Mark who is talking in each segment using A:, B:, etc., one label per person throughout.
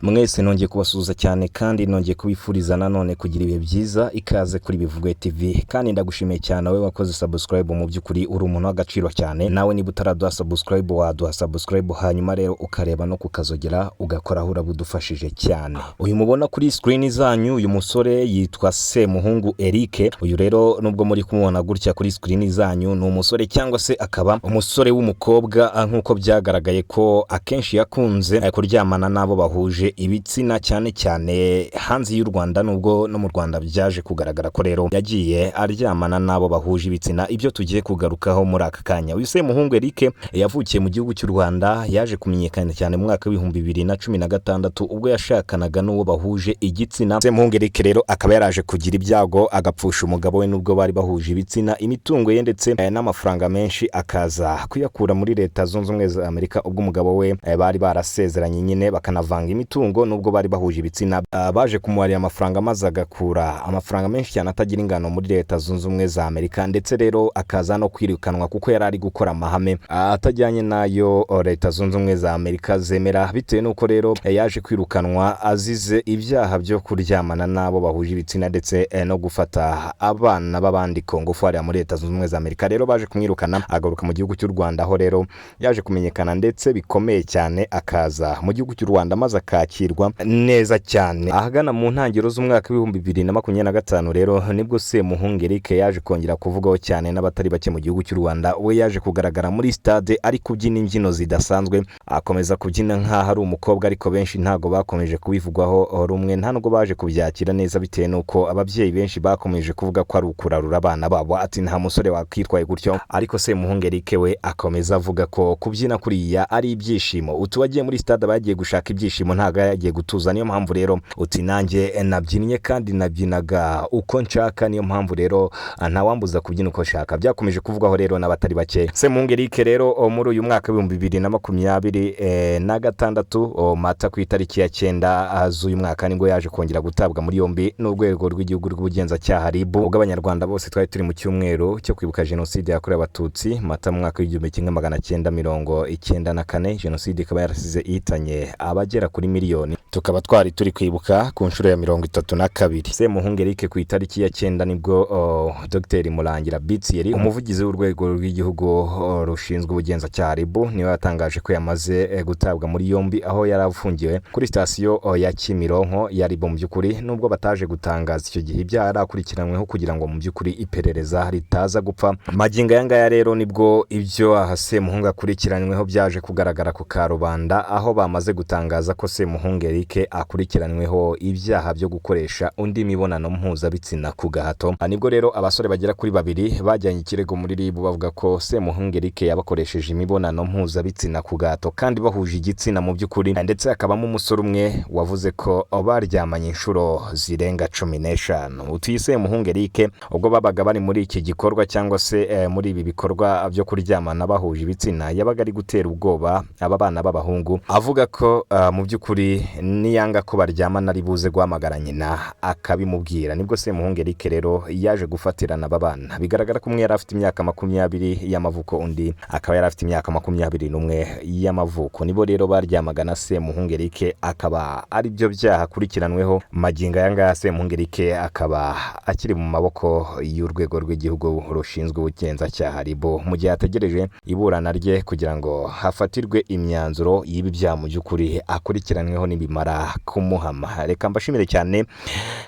A: Mwese nongeye kubasuhuza cyane kandi nongeye kubifuriza nanone kugira ibihe byiza. Ikaze kuri Bivugwe TV, kandi ndagushimiye cyane wowe wakoze subscribe. Mu by'ukuri uri umuntu w'agaciro cyane. Nawe niba utaraduha subscribe, waduha subscribe, hanyuma rero ukareba no kukazogera ugakoraho, urabudufashije cyane. Uyu mubona kuri screen zanyu, uyu musore yitwa Semuhungu Eric. Uyu rero, nubwo muri kumubona gutya kuri screen zanyu, ni umusore cyangwa se akaba umusore w'umukobwa, nk'uko byagaragaye ko akenshi yakunze kuryamana n'abo bahuje ibitsina, cyane cyane hanze y'u Rwanda, nubwo no mu Rwanda byaje kugaragara ko rero yagiye aryamana n'abo bahuje ibitsina, ibyo tugiye kugarukaho muri aka kanya. Uyu Semuhungu Eric yavukiye mu gihugu cy'u Rwanda, yaje kumenyekana cyane mu mwaka w'2016 ubwo yashakanaga n'uwo bahuje igitsina. Semuhungu Eric rero akaba yaraje kugira ibyago agapfusha umugabo we nubwo bari bahuje ibitsina, imitungo ye ndetse n'amafaranga menshi akaza kuyakura muri Leta Zunze Ubumwe za Amerika, ubwo umugabo we bari barasezeranye nyine bakanavanga imitungo nubwo bari bahuje ibitsina. Baje kumuharira amafaranga maze agakura amafaranga menshi cyane atagira ingano muri Leta Zunze Ubumwe za Amerika, ndetse rero akaza no kwirukanwa kuko yari ari gukora amahame atajyanye n'ayo Leta Zunze Ubumwe za Amerika zemera. Bitewe n'uko rero yaje kwirukanwa azize ibyaha byo kuryamana n'abo bahuje ibitsina ndetse no gufata abana b'abandi ku ngufu hariya muri Leta Zunze Ubumwe za Amerika, rero baje kumwirukana agaruka mu gihugu cy'u Rwanda, aho rero yaje kumenyekana ndetse bikomeye cyane, akaza mu gihugu cy'u Rwanda maze akakirwa neza cyane. Ahagana mu ntangiriro z'umwaka w'2025 rero nibwo Semuhungu Eric yaje kongera kuvugwaho cyane n'abatari bake mu gihugu cy'u Rwanda. We yaje kugaragara muri stade ari kubyina imbyino zidasanzwe, akomeza kubyina nk'aho ari umukobwa, ariko benshi ntabwo bakomeje kubivugwaho rumwe, nta nubwo baje kubyakira neza, bitewe n'uko ababyeyi benshi bakomeje kuvuga ko ari ukurarura abana babo, ati nta musore wakwitwaye gutyo. Ariko Semuhungu Eric we akomeza avuga ko kubyina kuriya ari ibyishimo, utu wagiye muri stade aba yagiye gushaka ibyishimo, ntabwo yagiye gutuza. Niyo mpamvu rero uti nanjye nabyinnye kandi nabyinaga uko nshaka, niyo mpamvu rero ntawambuza kubyina uko nshaka. Byakomeje kuvugwaho rero n'abatari bake. Semuhungu Eric rero muri uyu mwaka w'2026, Mata ku itariki ya 9 z'uyu mwaka, nibwo yaje kongera gutabwa muri yombi n'Urwego rw'Igihugu rw'Ubugenzacyaha, RIB, ubwo Abanyarwanda bose twari turi mu cyumweru cyo kwibuka Jenoside yakorewe Abatutsi, Mata mu mwaka w'1994, Jenoside ikaba yarasize ihitanye abagera kuri miliyoni, tukaba twari turi kwibuka ku nshuro ya 32. Semuhungu Eric ku itariki ya 9 nibwo Dr Murangira Bitsiyeri, umuvugizi w'Urwego rw'Igihugu rushinzwe Ubugenzacyaha, RIB, niwe yatangaje ko yamaze gutabwa muri yombi, aho yari afungiwe kuri sitasiyo ya Kimironko ya RIB. Mu by'ukuri nubwo bataje gutangaza icyo gihe ibyaha yari akurikiranyweho kugira ngo mu by'ukuri iperereza ritaza gupfa, magingo aya ngaya rero nibwo ibyo aha Semuhungu akurikiranyweho byaje kugaragara ku karubanda, aho bamaze gutangaza ko Semuhungu Eric akurikiranyweho ibyaha byo gukoresha undi mibonano mpuzabitsina ku gahato. Nibwo rero abasore bagera kuri babiri bajyanye ikirego muri RIB bavuga ko Semuhungu Eric yabakoresheje imibonano mpuzabitsina ku gahato kandi bahuje igitsina mu by'ukuri, ndetse hakabamo umusore umwe wavuze ko baryamanye inshuro zirenga 15. Utuye Semuhungu Eric ubwo babaga bari muri iki gikorwa cyangwa se muri ibi bikorwa byo kuryamana bahuje ibitsina, yabaga ari gutera ubwoba aba bana b'abahungu, avuga ko mu by'ukuri niyanga ko baryamana ari buze guhamagara nyina akabimubwira. Nibwo Semuhungu Eric rero yaje gufatirana aba bana, bigaragara ko umwe yari afite imyaka 20 y'amavuko, undi akaba yari afite imyaka 21 y'amavuko. Nibo rero baryamaga na Semuhungu Eric, akaba ari byo byaha akurikiranweho magingo aya ngaya. Semuhungu Eric akaba akiri mu maboko y'Urwego rw'Igihugu rushinzwe Ubugenzacyaha, RIB, mu gihe ategereje iburana rye kugira ngo hafatirwe imyanzuro y'ibi byaha mu by'ukuri akurikiranyweho nibimara kumuhama. Reka mbashimire cyane,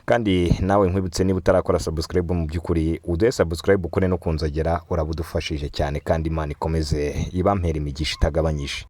A: kandi nawe nkwibutse, niba utarakora subscribe, mu by'ukuri uduhe subscribe, ukore no kunzogera, uraba udufashije cyane, kandi Imana ikomeze ibampera imigisha itagabanyije.